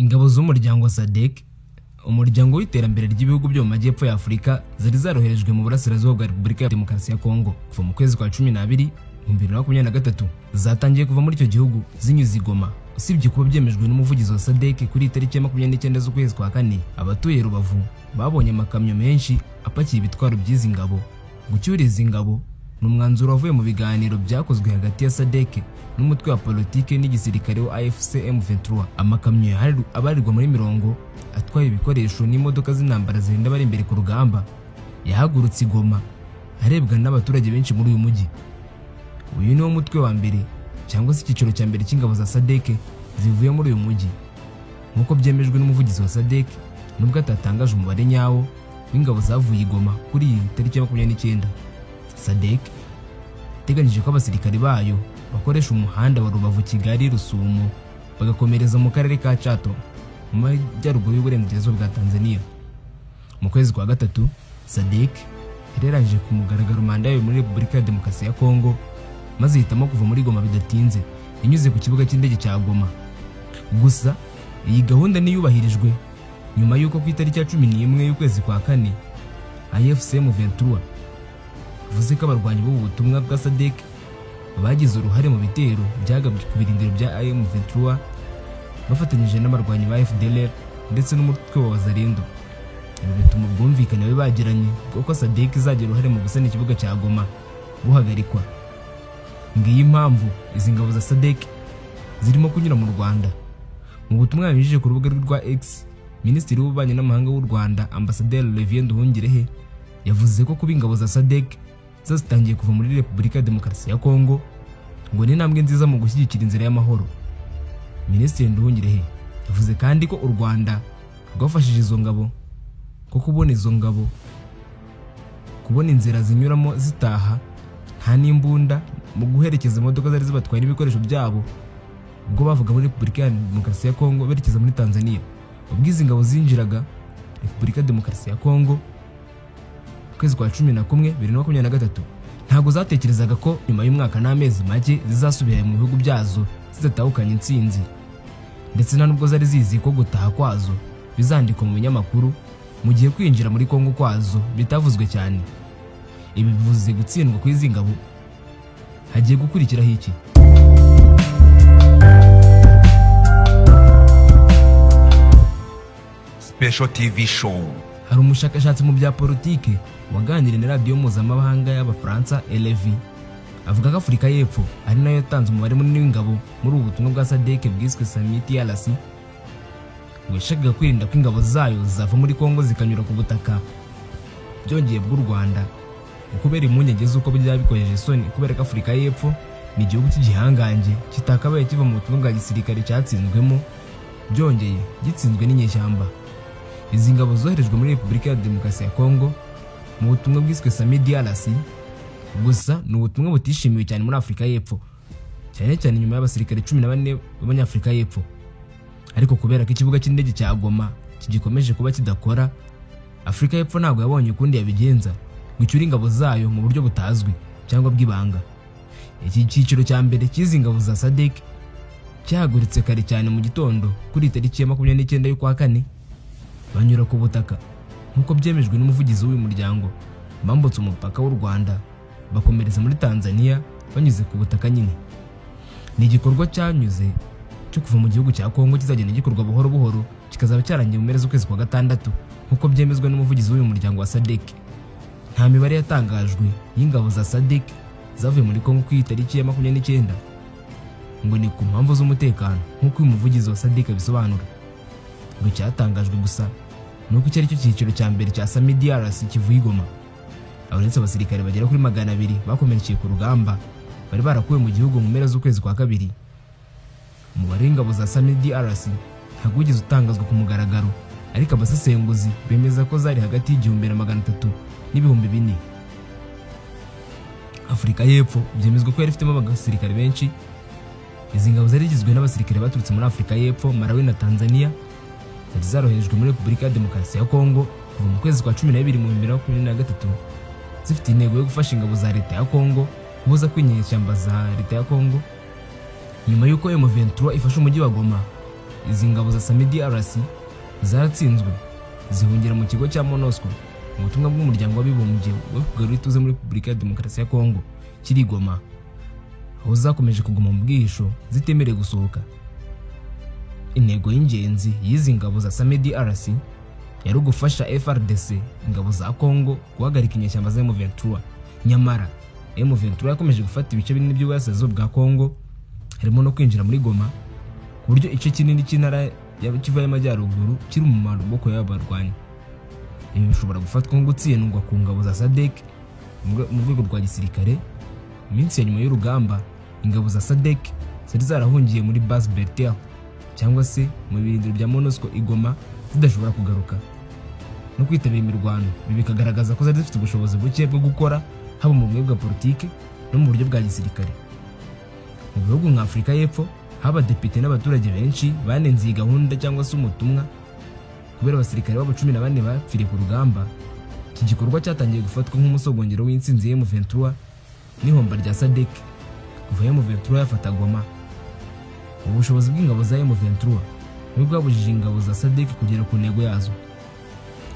Ingabo z'umuryango SADC, umuryango w'iterambere ry'ibihugu byo mu majyepfo ya Afurika, zari zaroherejwe mu burasirazuba bwa Repubulika ya Demokarasi ya Kongo kuva mu kwezi kwa 12 2023, zatangiye kuva muri icyo gihugu zinyuze i Goma. Usibye kuba byemejwe n'umuvugizi wa SADC kuri tariki ya 29 z'ukwezi kwa kane, abatuye Rubavu babonye amakamyo menshi apakiye ibitwaro by'izi ngabo. Gucyura izi ngabo ni umwanzuro wavuye mu biganiro byakozwe hagati ya SADC n'umutwe wa politike n'igisirikare wa AFC M23. Amakamyo abarirwa muri mirongo atwaye ibikoresho n'imodoka z'intambara zirinda abari imbere ku rugamba yahagurutse i Goma, arebwa n'abaturage benshi muri uyu mujyi. Uyu ni wo mutwe wa mbere cyangwa se icyiciro cya mbere cy'ingabo za SADC zivuye muri uyu mujyi, nk'uko byemejwe n'umuvugizi wa SADC, nubwo atatangaje umubare nyawo w'ingabo zavuye i Goma kuri iyi tariki ya 29. SADC iteganyije ko abasirikari bayo bakoresha umuhanda wa Rubavu Kigali Rusumo bagakomereza mu karere ka Chato mu majyaruguru y'uburengerazuba bwa Tanzania. Mu kwezi kwa gatatu, SADC yararangije ku mugaragaro manda yayo muri Repubulika ya Demokarasi ya Kongo, maze ihitamo kuva muri Goma bidatinze inyuze ku kibuga cy'indege cya Goma. Gusa iyi gahunda ntiyubahirijwe nyuma y'uko ku itariki ya 11 y'ukwezi kwa kane AFC M23 avuze ko abarwanyi b'ubu butumwa bwa SADC bagize uruhare mu bitero byagabwe ku birindiro bya M23 bafatanyije n'abarwanyi ba FDLR ndetse n'umutwe wa Wazalendo. Ibi bituma ubwumvikane bari bagiranye kuko SADC izagira uruhare mu gusana ikibuga cya Goma buhagarikwa. Ngiyi impamvu izi ngabo za SADC zirimo kunyura mu Rwanda. Mu butumwa yanyujije ku rubuga rwa X, Minisitiri w'Ububanyi n'Amahanga w'u Rwanda Ambasaderi Olivier Nduhungirehe yavuze ko kuba ingabo za SADC zazitangiye kuva muri Repubulika ya Demokarasi ya Kongo ngo ni intambwe nziza mu gushyigikira inzira y'amahoro. Minisitiri Nduhungirehe yavuze kandi ko u Rwanda rwafashije izo ngabo ko kubona izo ngabo kubona inzira zinyuramo zitaha nta n'imbunda mu guherekeza imodoka zari zibatwaye n'ibikoresho byabo ubwo bavuga muri Repubulika ya Demokarasi ya Kongo berekeza muri Tanzania. Ubwo izi ngabo zinjiraga Repubulika ya Demokarasi ya Kongo kwezi kwa 11 2023, ntabwo zatekerezaga ko nyuma y'umwaka n'amezi make zizasubira mu bihugu byazo zidatahukanye intsinzi, ndetse nta nubwo zari zizi ko gutaha kwazo bizandikwa mu binyamakuru mu gihe kwinjira muri Kongo kwazo bitavuzwe cyane. Ibi bivuze gutsindwa kw'izi ngabo. Hagiye gukurikiraho iki? Special TV Show. Hari umushakashatsi mu bya politike waganiriye na radiyo mpuzamahanga y'Abafaransa LV, avuga ko Afurika y'Epfo ari nayo yatanze umubare munini w'ingabo muri ubu butumwa bwa SADC bwiswe SAMIDRC, ngo yashakaga kwirinda ko ingabo zayo zava muri Kongo zikanyura ku butaka byongeye bw'u Rwanda, kubera impungenge z'uko byaba bikojeje isoni, kubera ko Afurika y'Epfo ni igihugu cy'igihangange kitakabaye kiva mu butumwa bwa gisirikare cyatsinzwemo, byongeye gitsinzwe n'inyeshyamba. Izi ngabo zoherejwe muri Repubulika ya Demokarasi ya Kongo mu butumwa bwiswe SAMIDRC, gusa ni ubutumwa butishimiwe cyane muri Afurika y'Epfo, cyane cyane nyuma y'abasirikare 14 b'Abanyafurika y'Epfo. Ariko kubera ko ikibuga cy'indege cya Goma kigikomeje kuba kidakora, Afurika y'Epfo ntabwo yabonye ukundi yabigenza ngo icyure ingabo zayo mu buryo butazwi cyangwa bw'ibanga. Iki cyiciro cya mbere cy'izi ngabo za SADC cyahagurutse kare cyane mu gitondo kuri tariki ya 29 y'ukwa kane, banyura ku butaka nk'uko byemejwe n'umuvugizi w'uyu muryango. Bambutse umupaka w'u Rwanda bakomereza muri Tanzania banyuze ku butaka nyine. Ni igikorwa cyanyuze cyo kuva mu gihugu cya Kongo kizagenda gikorwa buhoro buhoro, kikazaba cyarangiye mu mpera z'ukwezi kwa gatandatu nk'uko byemezwa n'umuvugizi w'uyu muryango wa SADC. Nta mibare yatangajwe y'ingabo za SADC zavuye muri Kongo ku itariki ya 29, ngo ni ku mpamvu z'umutekano nk'uko uyu muvugizi wa SADC abisobanura. Ngo icyatangajwe gusa nuko icyo ari cyo cyiciro cya mbere cya SAMIDRC kivuye i Goma. Uretse abasirikare bagera kuri 200 bakomerekeye ku rugamba bari barakuwe mu gihugu mu mpera z'ukwezi kwa kabiri. Umubare w'ingabo za SAMIDRC ntabwo wigeze utangazwa ku mugaragaro, ariko abasesenguzi bemeza ko zari hagati y'1300 n'ibihumbi 4000. Afurika y'Epfo byemezwa ko yari ifitemo abasirikare benshi. Izi ngabo zari zigizwe n'abasirikare baturutse muri Afurika y'Epfo, Malawi na Tanzania, zari zaroherejwe muri Repubulika ya Demokarasi ya Kongo kuva mu kwezi kwa 12 mu 2023, zifite intego yo gufasha ingabo za leta ya Kongo kubuza ko inyeshyamba za leta ya Kongo nyuma y'uko M23 ifashe umujyi wa Goma. Izi ngabo za SAMIDRC zaratsinzwe zihungira mu kigo cya MONUSCO, ubutumwa bw'umuryango w'abibumbye wo kugarura ituze muri Repubulika ya Demokarasi ya Kongo kiri Goma, aho zakomeje kuguma mu bwihisho zitemerewe gusohoka. Intego y'ingenzi y'izi ngabo za SAMIDRC yari ugufasha FARDC, ingabo za Kongo, guhagarika inyeshyamba za M23. Nyamara M23 yakomeje gufata ibice binini by'uburasirazuba bwa Kongo, harimo no kwinjira muri Goma, ku buryo igice kinini cy'intara ya Kivu y'Amajyaruguru kiri mu maboko y'abarwanyi. Ibi bishobora gufatwa nko gutsindwa ku ngabo za SADC mu rwego rwa gisirikare. Iminsi ya nyuma y'urugamba, ingabo za SADC zari zarahungiye muri Base Bertel cyangwa se mu birindiro bya MONUSCO i Goma, zidashobora kugaruka no kwitabira imirwano. Ibi bikagaragaza ko zari zifite ubushobozi buke bwo gukora, haba mu buryo bwa politiki no mu buryo bwa gisirikare. Mu bihugu nka Afurika y'Epfo, haba abadepite n'abaturage benshi banenze iyi gahunda cyangwa se umutumwa kubera abasirikare babo 14 bapfiriye ku rugamba. Iki gikorwa cyatangiye gufatwa nk'umusogongero w'intsinzi ya M23 n'ihomba rya SADC kuva M23 yafata Goma. Ubushobozi bw'ingabo za M23 nibwo bwabujije ingabo za SADC kugera ku ntego yazo.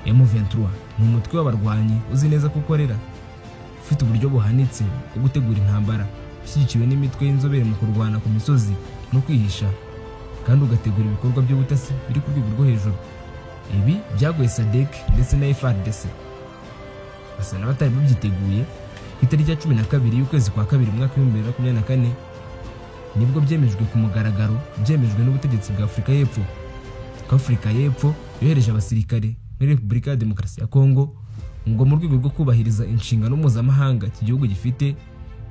M23 ni umutwe w'abarwanyi uzi neza ko ukorera, ufite uburyo buhanitse bwo gutegura intambara, ushyigikiwe n'imitwe y'inzobere mu kurwana ku misozi no kwihisha, kandi ugategura ibikorwa by'ubutasi biri ku rwego rwo hejuru. Ibi byagoye SADC ndetse na FARDC, basa n'abatari babyiteguye. Ku itariki ya 12 y'ukwezi kwa kabiri umwaka wa 2024 nibwo byemejwe ku mugaragaro, byemejwe n'ubutegetsi bwa Afurika y'Epfo, ko Afurika y'Epfo yohereje abasirikare muri Repubulika ya Demokarasi ya Kongo ngo mu rwego rwo kubahiriza inshingano mpuzamahanga iki gihugu gifite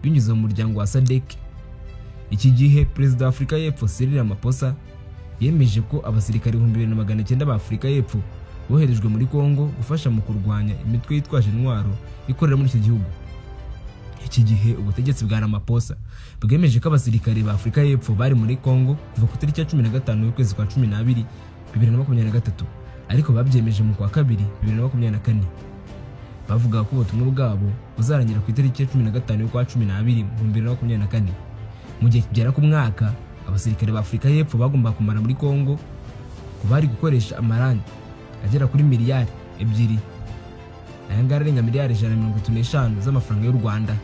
binyuze mu muryango wa SADC. Iki gihe Perezida wa Afurika y'Epfo Cyril Ramaphosa yemeje ko abasirikare 2900 ba Afurika y'Epfo boherejwe muri Kongo gufasha mu kurwanya imitwe yitwaje intwaro ikorera muri iki gihugu. Iki gihe ubutegetsi bwa Ramaphosa bwemeje ko abasirikare ba Afurika y'Epfo bari muri Kongo kuva ku itariki ya 15 y'ukwezi kwa 12 2023, ariko babyemeje mu kwa kabiri 2024. Bavuga ko ubutumwa bwabo buzarangira ku itariki ya 15 y'ukwa 12 2024. Mu gihe kigera ku mwaka, abasirikare ba Afurika y'Epfo bagomba kumara muri Kongo ku bari gukoresha amarani agera kuri miliyari 2, aya ngaya arenga miliyari 135 z'amafaranga y'u Rwanda.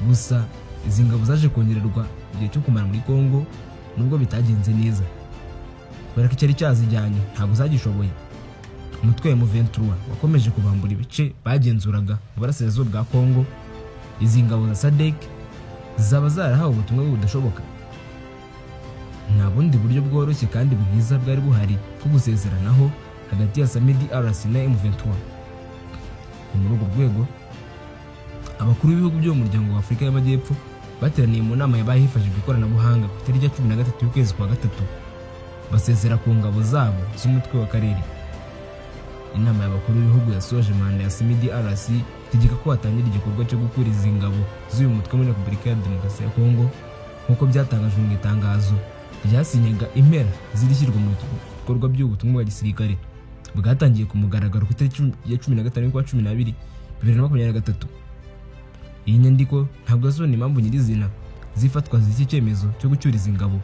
Gusa izi ngabo zaje kongererwa igihe cyo kumara muri Kongo, nubwo bitagenze neza kubera ko icyari cyazijyanye ntabwo zagishoboye. Umutwe wa M23 wakomeje kubambura ibice bagenzuraga mu burasirazuba bwa Kongo. Izi ngabo za SADC zaba zarahawe ubutumwa budashoboka. Nta bundi buryo bworoshye kandi bwiza bwari buhari bwo gusezeranaho hagati ya SAMIDRC na M23. Ni muri urwo rwego abakuru b'ibihugu byo mu muryango wa Afurika y'Amajyepfo bateraniye mu nama yabaye hifashishijwe ikoranabuhanga ku itariki ya 13 y'ukwezi kwa gatatu, basezera ku ngabo zabo z'umutwe wa karere. Inama y'abakuru b'ibihugu yasoje manda ya SAMIDRC itegeka ko hatangira igikorwa cyo gukura izi ngabo z'uyu mutwe muri Repubulika ya Demokarasi ya Kongo, nk'uko byatangajwe mu itangazo ryasinyaga impera z'irishyirwa mu bikorwa by'ubutumwa bwa gisirikare bwatangiye ku mugaragaro ku itariki ya 15 y'ukwa 12 2023. Iyi nyandiko ntabwo yasobanuye impamvu nyirizina zifatwa z'iki cyemezo cyo gucyuriza ingabo,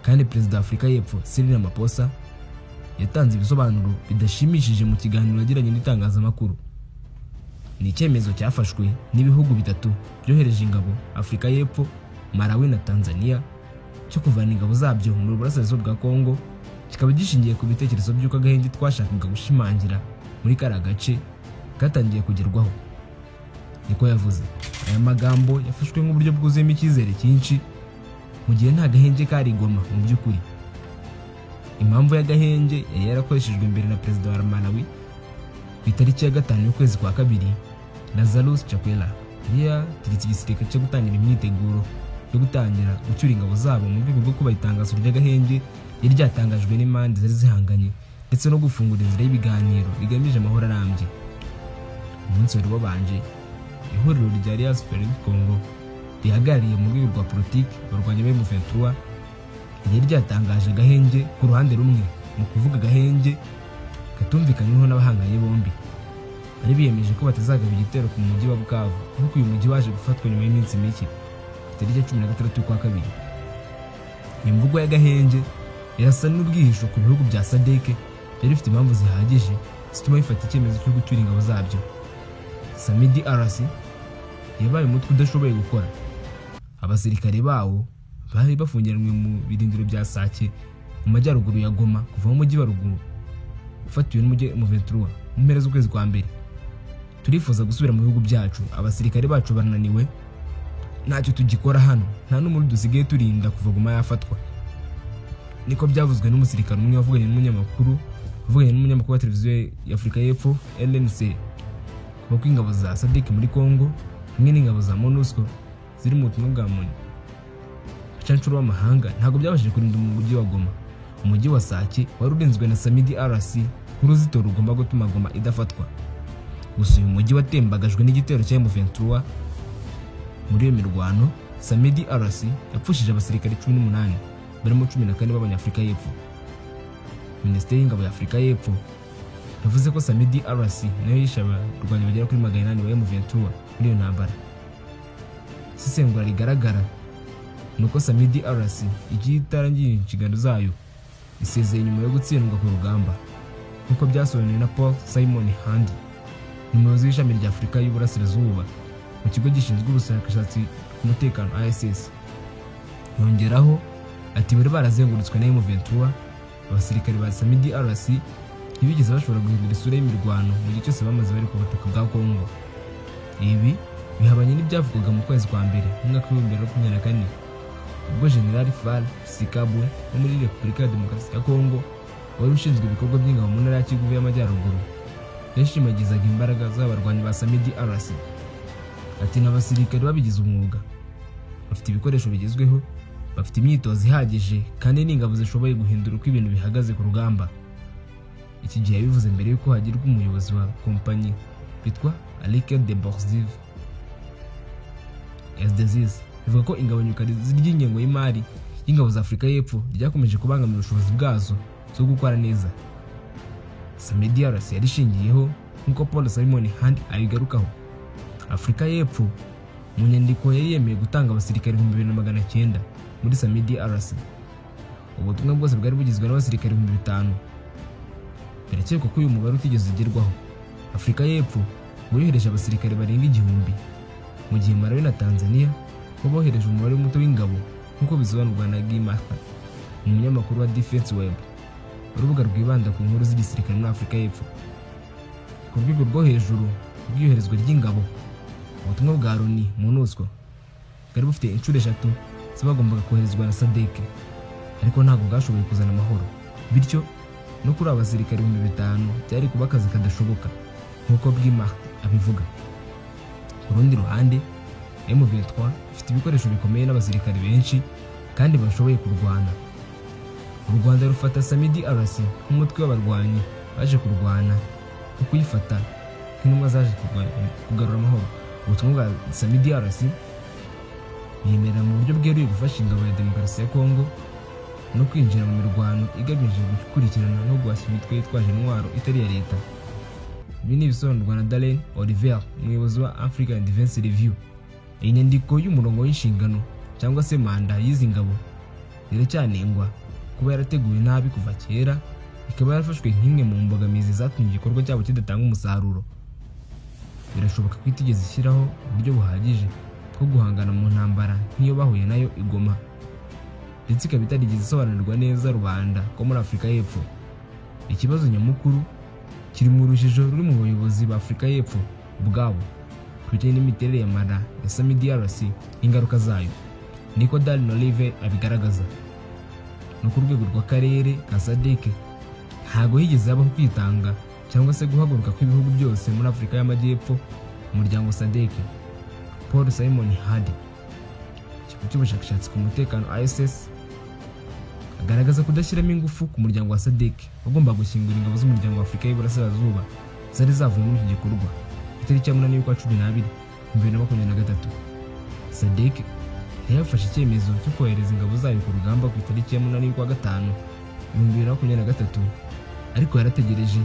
kandi Perezida wa Afurika y'Epfo Cyril Ramaphosa yatanze ibisobanuro bidashimishije mu kiganiro yagiranye n'itangazamakuru. Ni icyemezo cyafashwe n'ibihugu bitatu byohereje ingabo, Afurika y'Epfo, Malawi na Tanzania, cyo kuvana ingabo zabyo mu burasirazuba bwa Kongo, kikaba gishingiye ku bitekerezo by'uko agahenge twashakaga gushimangira muri kariya gace katangiye kugerwaho, niko yavuze. Aya magambo yafashwe nk'uburyo bwuzuyemo icyizere cyinshi, mu gihe nta gahenge kari Goma mu by'ukuri. Impamvu y'agahenge yari yarakoreshejwe mbere na Perezida wa Malawi ku itariki ya 5 y'ukwezi kwa kabiri, Lazarus Chakwera yari yategetse igisirikare cyo gutangira imyiteguro yo gutangira gucyura ingabo zabo mu rwego rwo kubaha itangazo ry'agahenge yari ryatangajwe n'impande zari zihanganye, ndetse no gufungura inzira y'ibiganiro bigamije amahoro arambye. Umunsi wari wabanje, ihuriro rya Alliance Fleuve Congo rihagarariye mu rwego rwa politiki barwanya M23 ryari ryatangaje agahenge ku ruhande rumwe, mu kuvuga agahenge katumvikanyweho n'abahanganye bombi. Bari biyemeje ko batazagaba igitero ku mujyi wa Bukavu, ariko uyu mujyi waje gufatwa nyuma y'iminsi mike, ku itariki ya 16 y'ukwa kabiri. Imvugo y'agahenge Irasa n'ubwihisho ku bihugu bya SADC byari bifite impamvu zihagije zituma bifata icyemezo cyo gucyura ingabo zabyo. SAMIDRC yabaye umutwe udashoboye gukora. Abasirikare bawo bari bafungiranwe mu birindiro bya Sake mu majyaruguru ya Goma kuva mu mujyi wa ruguru ufatiwe n'umujyi M23 mu mpera z'ukwezi kwa mbere. Turifuza gusubira mu bihugu byacu, abasirikare bacu barananiwe, ntacyo tugikora hano, nta n'umuntu dusigaye turinda kuva Goma yafatwa. Niko byavuzwe n'umusirikare umwe wavuganye n'umunyamakuru wa televiziyo ya Afurika y'Epfo LNC. Kuba kw'ingabo za SADC muri Congo hamwe n'ingabo za MONUSCO ziri mu butumwa bwa MONU abacancuro b'amahanga ntabwo byabashije kurinda umujyi wa Goma. Umujyi wa Sake wari urinzwe na SAMIDRC nk'uruzitiro rugomba gutuma Goma idafatwa. Gusa uyu mujyi watembagajwe n'igitero cya M23. Muri iyo mirwano SAMIDRC yapfushije abasirikare 18 barimo 14 b'Abanyafurika y'Epfo. Minisiteri y'Ingabo ya Afurika y'Epfo yavuze ko SAMIDRC nayo yishe abarwanyi bagera kuri 800 ba M23 muri iyo ntambara. Isesengura rigaragara ni uko SAMIDRC igiye itarangiye inshingano zayo, isezeye nyuma yo gutsindwa ku rugamba, nk'uko byasobanuwe na Paul Simon Handy, umuyobozi w'ishami rya Afurika y'Uburasirazuba mu kigo gishinzwe ubushakashatsi ku mutekano ISS. Yongeraho ati bari barazengurutswe na M23, abasirikare ba SAMIDRC ntibigeze bashobora guhindura isura y'imirwano mu gihe cyose bamaze bari ku butaka bwa Congo. Ibi bihabanye n'ibyavugwaga mu kwezi kwa mbere mu mwaka w'ibihumbi bibiri na makumyabiri na kane, ubwo General Fall Sikabwe wo muri Repubulika ya Demokarasi ya Congo wari ushinzwe ibikorwa by'ingabo mu ntara ya Kivu y'Amajyaruguru yashimagizaga imbaraga z'abarwanyi ba SAMIDRC. Ati n'abasirikare babigize umwuga, bafite ibikoresho bigezweho, bafite imyitozo ihagije kandi n'ingabo zishoboye guhindura uko ibintu bihagaze ku rugamba. Iki gihe yabivuze mbere y'uko hagirwa umuyobozi wa kompanyi witwa Alike de Borziv. SDZs bivuga ko ingabanyuka ry'ingengo y'imari y'ingabo za Afurika y'Epfo ryakomeje kubangamira ubushobozi bwazo zo gukora neza. SAMIDRC yarishingiyeho nk'uko Paul Simon Hand abigarukaho. Afurika y'Epfo mu nyandiko yari yemeye gutanga abasirikare 2900 muri SAMIDRC. Ubutumwa bwose bwari bugizwe n'abasirikare 5000. Birakekwa ko uyu mubare utigeze ugerwaho. Afurika y'Epfo ngo yohereje abasirikare barenga 1000, mu gihe Malawi na Tanzania bo bohereje umubare muto w'ingabo, nk'uko bisobanurwa na Guy Martin, umunyamakuru wa Defense Web, urubuga rwibanda ku nkuru z'igisirikare muri Afurika y'Epfo. Ku rwego rwo hejuru rw'iyoherezwa ry'ingabo, ubutumwa bwa Loni MONUSCO bwari bufite inshuro 3 z'abagombaga koherezwa na SADC, ariko ntabwo bwashoboye kuzana amahoro. Bityo no kuri abasirikare 5000 byari kuba akazi kadashoboka, nk'uko Guy Martin abivuga. Ku rundi ruhande, M23 ifite ibikoresho bikomeye n'abasirikare benshi kandi bashoboye kurwana. U Rwanda rufata SAMIDRC nk'umutwe w'abarwanyi baje kurwana no kuyifata nk'intumwa zaje kugarura amahoro. Ubutumwa bwa SAMIDRC yemerera mu buryo bweruye gufasha ingabo ya Demokarasi ya Congo no kwinjira mu mirwano igamije gukurikirana no guhashya imitwe yitwaje intwaro itari iya leta. Ibi ni ibisobanurwa na Darren Oliver, umuyobozi wa African Defense Review. Iyi nyandiko y'umurongo w'inshingano cyangwa se manda y'izi ngabo iracyanengwa kuba yarateguwe nabi kuva kera, ikaba yarafashwe nk'imwe mu mbogamizi zatumye igikorwa cyabo kidatanga umusaruro. Birashoboka ko itigeze ishyiraho uburyo buhagije bwo guhangana mu ntambara nk'iyo bahuye nayo i Goma, ndetse ikaba itarigeze isobanurirwa neza rubanda ko muri Afurika y'Epfo. Ikibazo nyamukuru kiri mu rujijo ruri mu bayobozi ba Afurika y'Epfo ubwabo ku bijyanye n'imiterere ya manda ya SAMIDRC n'ingaruka zayo, niko Darren Oliver abigaragaza. No ku rwego rw'akarere ka SADC ntago higeze habaho kwitanga cyangwa se guhaguruka kw'ibihugu byose muri Afurika y'Amajyepfo umuryango SADC. Paul Simon Hardy, ikigo cy'ubushakashatsi ku mutekano ISS, agaragaza kudashyiramo ingufu ku muryango wa SADC wagombaga gushyingura ingabo z'umuryango wa Afurika y'Iburasirazuba zari zavuye muri iki gikorwa ku itariki ya 8 y'ukwa 12 2023. SADC yari yafashe icyemezo cyo kohereza ingabo zayo ku rugamba ku itariki ya 8 y'ukwa 5 2023, ariko yarategereje.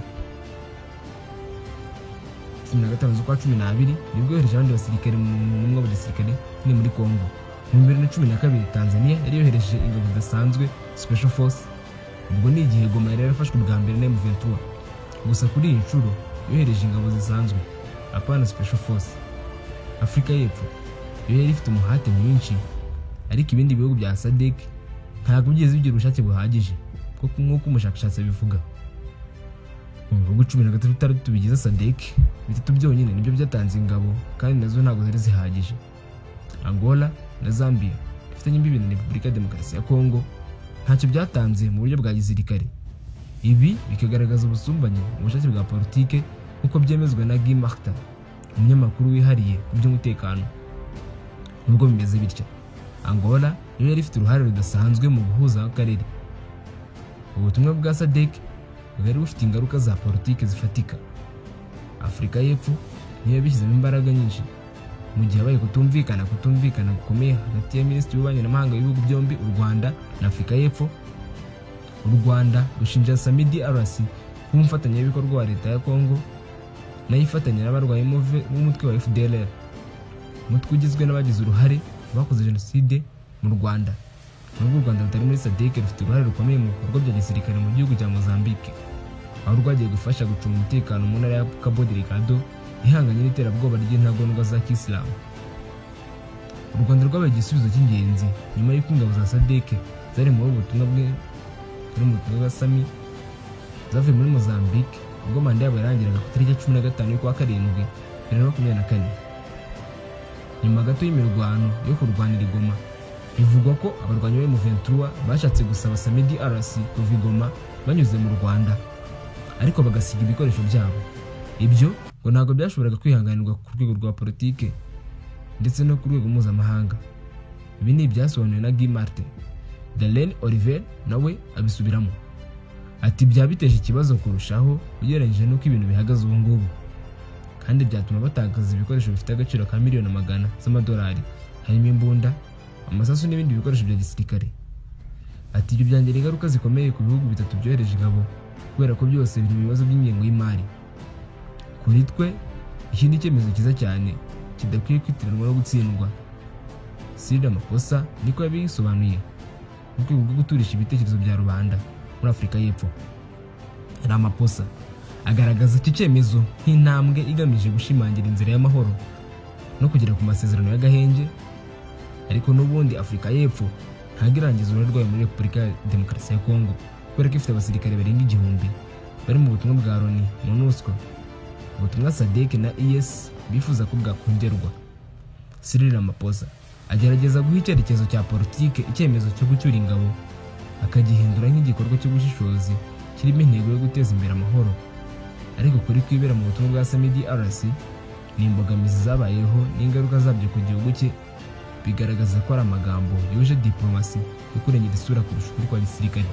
15 z'ukwa 12 nibwo yohereje abandi basirikare mu bumwe bw'igisirikare ni muri Congo. Mu 2012 Tanzania yari yohereje ingabo zidasanzwe Special Force Ubwo ni igihe Goma yari yarafashwe bwa mbere na M23. Gusa kuri iyi nshuro yohereje ingabo zisanzwe, apana special force. Afurika y'Epfo yo yari ifite umuhate mwinshi, ariko ibindi bihugu bya SADC ntabwo byigeze bigira ubushake buhagije, kuko nk'uko umushakashatsi abivuga, mu bihugu 16 bigize SADC, bitatu byonyine nibyo byatanze ingabo, kandi nazo ntabwo zari zihagije. Angola na Zambia bifitanye imbibi na Repubulika ya Demokarasi ya Kongo ntacyo byatanze mu buryo bwa gisirikare. Ibi bikagaragaza ubusumbane mu bushake bwa politike, nk'uko byemezwa na Guy Martin, umunyamakuru wihariye ku by'umutekano. Nubwo bimeze bitya, Angola yo yari ifite uruhare rudasanzwe mu guhuza akarere. Ubutumwa bwa SADC bwari bufite ingaruka za politike zifatika. Afurika y'Epfo niyo yabishyizemo imbaraga nyinshi, mu gihe habaye kutumvikana gukomeye hagati ya Minisitiri w'Ububanyi n'Amahanga w'ibihugu byombi, u Rwanda na Afurika y'Epfo. U Rwanda rushinja SAMIDRC kuba umufatanyabikorwa wa leta ya Kongo, nayo ifatanya n'abarwayi b'umutwe wa FDLR, umutwe ugizwe n'abagize uruhare bakoze jenoside mu Rwanda. Nubwo u Rwanda rutari muri SADC, rufite uruhare rukomeye mu bikorwa bya gisirikare mu gihugu cya Mozambique, aho rwagiye gufasha gucunga umutekano mu ntara ya Cabo Delgado ihanganye n'iterabwoba ry'intagondwa za Kisilamu. U Rwanda rwabaye igisubizo cy'ingenzi nyuma y'uko ingabo za SADC zari muri ubu butumwa bwa SAMI zavuye muri Mozambique, ubwo manda yabo yarangiraga ku tariki 15 y'ukwa karindwi 2024. Nyuma gato y'imirwano yo kurwanira i Goma, bivugwa ko abarwanyi ba M23 bashatse gusaba SAMIDRC kuva i Goma banyuze mu Rwanda, ariko bagasiga ibikoresho byabo. Ibyo ngo ntabwo byashoboraga kwihanganirwa ku rwego rwa politike ndetse no ku rwego mpuzamahanga. Ibi ni ibyasobanuwe na Guy Martin. Darlene Oliver nawe abisubiramo ati byaba biteje ikibazo kurushaho ugereranyije n'uko ibintu bihagaze ubu ngubu, kandi byatuma batakaza ibikoresho bifite agaciro ka miliyoni 100 z'amadolari, harimo imbunda, amasasu n'ibindi bikoresho bya gisirikare. Ati ibyo byangira ingaruka zikomeye ku bihugu bitatu byohereje ingabo, kubera ko byose biri mu bibazo by'ingengo y'imari. Kuri twe iki ni icyemezo cyiza cyane kidakwiye kwitiranwa no gutsindwa. Cyril Ramaphosa niko yabisobanuye mu rwego rwo guturisha ibitekerezo bya rubanda muri Afurika y'Epfo. Ramaphosa agaragaza iki cyemezo nk'intambwe igamije gushimangira inzira y'amahoro no kugera ku masezerano y'agahenge, ariko n'ubundi Afurika y'Epfo ntabwo irangiza uruhare rwayo muri Repubulika ya Demokarasi ya Kongo, kubera ko ifite abasirikare barenga 1000 bari mu butumwa bwa Loni MONUSCO, ubutumwa SADC na ES bifuza ko bwakongerwa. Cyril Ramaphosa agerageza guha icyerekezo cya politike icyemezo cyo gucyura ingabo, akagihindura nk'igikorwa cy'ubushishozi kirimo intego yo guteza imbere amahoro. Ariko kuri kwibera mu butumwa bwa SAMIDRC ni imbogamizi zabayeho n'ingaruka zabyo ku gihugu cye, bigaragaza ko ari amagambo yuje diplomasi yo kurengera isura kurusha ukuri kwa gisirikare.